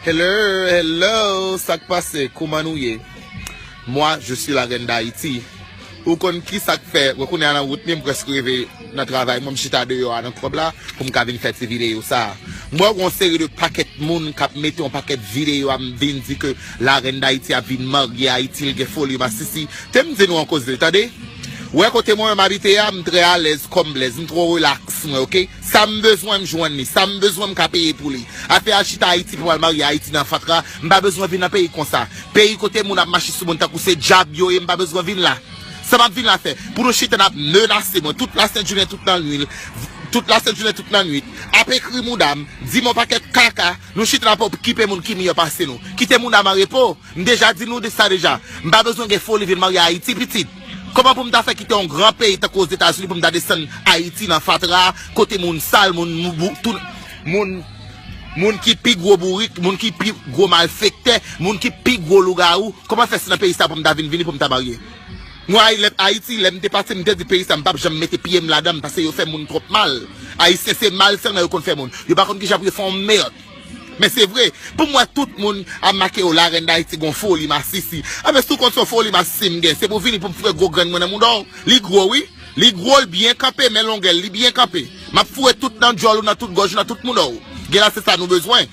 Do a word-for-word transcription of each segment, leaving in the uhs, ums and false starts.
Hello, hello, sa k pase? Kouman nou ye? Moi, je suis la reine d'Haïti. Ou konn ki sa k fè? Ou konnen a nan wout li, m prèske rive nan travay mwen, m chita deyò a nan klèb la pou m ka vin fè ti videyo sa a. M wè yon seri de pakèt moun k ap mete yon pakèt videyo a m vin di ke la reine d'Haïti ap vin marye Ayiti, l gen foli masisi. Te m di nou an koze, tande? Ou wè kote mwen menm abite a, m trè alèz kòm blèz, m twò relaks mwen, oke? Sa m bezwen, m jwenn li. Sa m bezwen, m ka peye pou li. Afè al chita Ayiti pou m al marye Ayiti nan fatra, m pa bezwen vin nan peyi konsa. Peyi kote moun ap mache sou moun tankou se dyab yo ye, m pa bezwen vin la. Sa m ap vin la fè? Pou nou chita n ap menase mwen tout lasent jounen, tout lannwit, tout lasent jounen, tout lannwit, ap ekri mouda m, di m yon pakèt kaka, nou chita n ap okipe moun ki miyò pase nou. Kite mouda m an repo. M deja di nou de sa deja. M pa bezwen gen foli vin marye Ayiti, pitit. Kòman pou m ta fè kite yon gran peyi tankou Ozetazini pou m ta desann Ayiti nan fatra, kote moun sal, moun mou-, bou-, tou, moun, moun ki pi gwo bourik, moun ki pi gwo malfektè, moun ki pi gwo lougawou? Kòman fè se nan peyi sa pou m ta vin vini pou m ta marye? Mwen, Ay-, lè, Ayiti, lè m te pati, m te di peyi sa, m p ap janm mete pye m ladan l, paske yo fè moun twòp mal. Ayisyen se mal sèlman yo konn fè moun. Yo pa konn kijan pou yo fè yon mèd. Men se vre, pou m wè tout moun ap make yo la reine d'Haïti gon foli masisi. Anben, si w konn se yon foli masisi m gen, se pou w vini pou m foure gwo grenn mwen nan mouda w. Li gwo, wi. Li gwo, li byen kanpe, men longè l, li byen kanpe. M ap foure tout nan djòl ou, nan tout gòj ou, nan tout mouda w. Gen la se sa nou bezwen.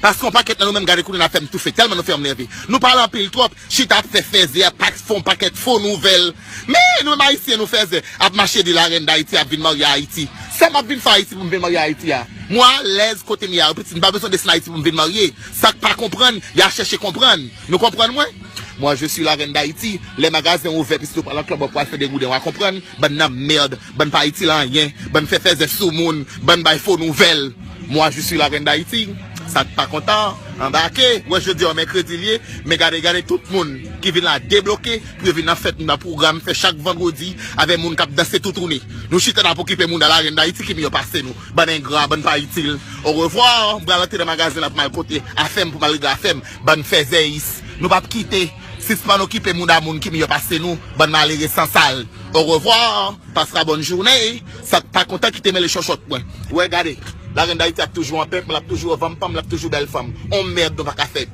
Paske yon pakèt nan nou menm, gade kounye a n ap fè m toufe, tèlman nou fè m nève. Nou pale anpil twòp, chita ap fè fèzè, ap fè yon pakèt fo nouvèl. Men nou menm Ayisyen, nou fèzè, ap mache di la reine d'Haïti ap vin marye Ayiti. Sa m ap vin fè Ayiti pou m vin marye Ayiti a? Mwen alèz kote m ye a, pitit, m pa bezwen desann Ayiti pou m vin marye. Sa k pa konprann, y a chèche konprann. Nou konprann mwen? Moi, je suis la reine d'Haïti. Lè magazen ouvè, pitit, ou pral nan klèb, w ap pral fè degouden, w a konprann. Bann nan mèd, bann pa itil anyen, bann fè fèzè sou moun, bann bay fo nouvèl. Moi, je suis la reine d'Haïti. Sa k pa kontan, anbake. Wè, jodi a, mèkredi l ye, men gade, gade tout moun ki vin la debloke pou yo vin nan fèt, nan pwogram, fè chak vandredi avèk moun k ap danse toutouni. Nou chita n ap okipe moun a la reine d'Haïti ki miyò pase nou. Bann engra, bann pa itil. Orevwa, m pral antre nan magazen la pou m al kote afè m, pou m al regle afè m. Bann fèzèyis. Nou p ap kite. Sispann okipe moun a moun ki miyò pase nou. Bann malere sansal. Orevwa. Pase la bòn jounen. Sa k pa kontan kite mele chòchòt mwen. Wè, gade. La reine d'Haïti ap toujou anpè, l ap toujou vanpan, l ap toujou bèl fanm. On mèd nou pa ka fè.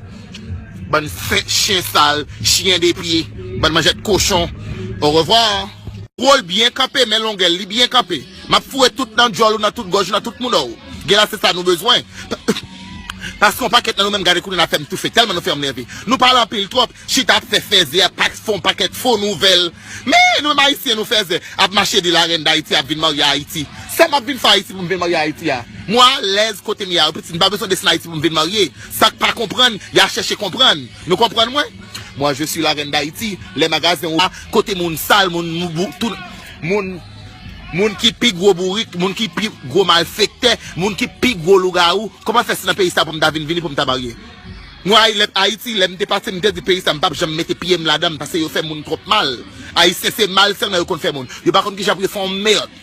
Bann fen, chen sal, chyen de pye, bann manjèt kochon. Orevwa. Gwo l byen kanpe, men longè l, li byen kanpe. M ap foure tout nan djòl ou, nan tout gòj ou, nan tout mouda w. Gen la se sa nou bezwen. Paske yon pakèt nan nou menm, gade kounye a n ap fè m toufe, tèlman nou fè m nève. Nou pale anpil twòp, chita ap fè fèzè, ap fè yon pakèt fo nouvèl. Men nou menm Ayisyen, nou fèzè, ap mache di la reine d'Haïti ap vin marye Ayiti. Sa m ap vin fè Ayiti pou m vin marye Ayiti a? Mwen alèz kote m ye a, pitit, m pa bezwen desann Ayiti pou m vin marye. Sa k pa konprann, y a chèche konprann. Nou konprann mwen? Moi, je suis la reine d'Haïti. Lè magazen ou kote moun sal, moun mou-, bou-, tou, moun, moun ki pi gwo bourik, moun ki pi gwo malfektè, moun ki pi gwo lougawou. Kòman fè se nan peyi sa pou m ta vin vini pou m ta marye? Mwen, Ay-, lè, Ayiti, lè m te pati, m te di peyi sa, m p ap janm mete pye m ladan l, paske yo fè moun twòp mal. Ayisyen se mal sèlman yo konn fè moun. Yo pa konn kijan pou yo fè yon mèd.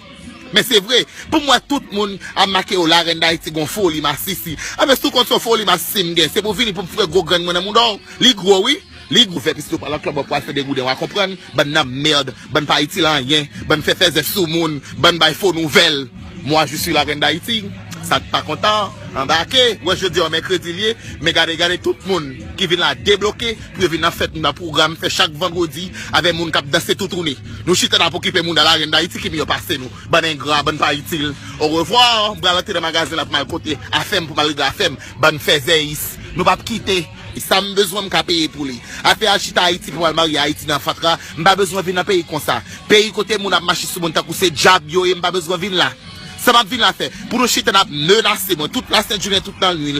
Men se vre, pou m wè tout moun ap make yo la reine d'Haïti gon foli masisi. Anben, si w konn se yon foli masisi m gen, se pou w vini pou m foure gwo grenn mwen nan mouda w. Li gwo, wi. Li gwo. Ouvè pitit ou pral nan klèb, w ap pral fè degouden, w a konprann. Bann nan mèd, bann pa itil anyen, bann fè fèzè sou moun, bann bay fo nouvèl. Moi, je suis la reine d'Haïti. Sa k pa kontan, anbake. Wè, jodi a, mèkredi l ye, men gade, gade tout moun ki vin la debloke pou yo vin nan fèt, nan pwogram, fè chak vandredi avèk moun k ap danse toutouni. Nou chita n ap okipe moun a la reine d'Haïti ki miyò pase nou. Bann engra, bann pa itil. Orevwa, m pral antre nan magazen la pou m al kote afè m, pou m al regle afè m. Bann fèzèyis. Nou p ap kite. Sa m bezwen, m ka peye pou li. Afè al chita Ayiti pou m al marye Ayiti nan fatra, m pa bezwen vin nan peyi konsa. Peyi kote moun ap mache sou moun tankou se dyab yo ye, m pa bezwen vin la. Sa m ap vin la fè? Pou nou chita n ap menase mwen tout lasent jounen, tout lannwit,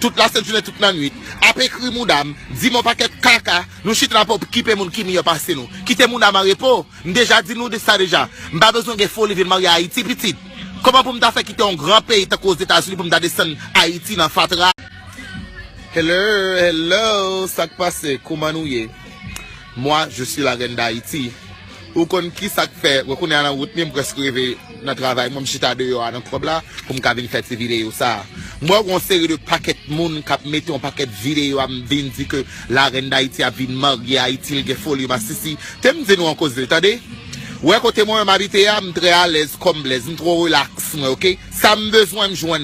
tout lasent jounen, tout lannwit, ap ekri mouda m, di m yon pakèt kaka, nou chita n ap okipe moun ki miyò pase nou. Kite mouda m an repo. M deja di nou de sa deja. M pa bezwen gen foli vin marye Ayiti, pitit. Kòman pou m ta fè kite yon gran peyi tankou Ozetazini pou m ta desann Ayiti nan fatra? Hello, hello, sa k pase? Kouman nou ye? Moi, je suis la reine d'Haïti. Ou konn ki sa k fè, wè kounye a nan wout li, m prèske rive nan travay mwen, m chita deyò a nan klèb la pou m ka vin fè ti videyo sa a. M wè yon seri de pakèt moun k ap mete yon pakèt videyo a m vin di ke la reine d'Haïti ap vin marye Ayiti, l gen foli masisi. Te m di nou yon koze, tande? Wè kote mwen menm abite a, m trè alèz kòm blèz, m twò relaks mwen, oke? Sa m bezwen, m jwenn li.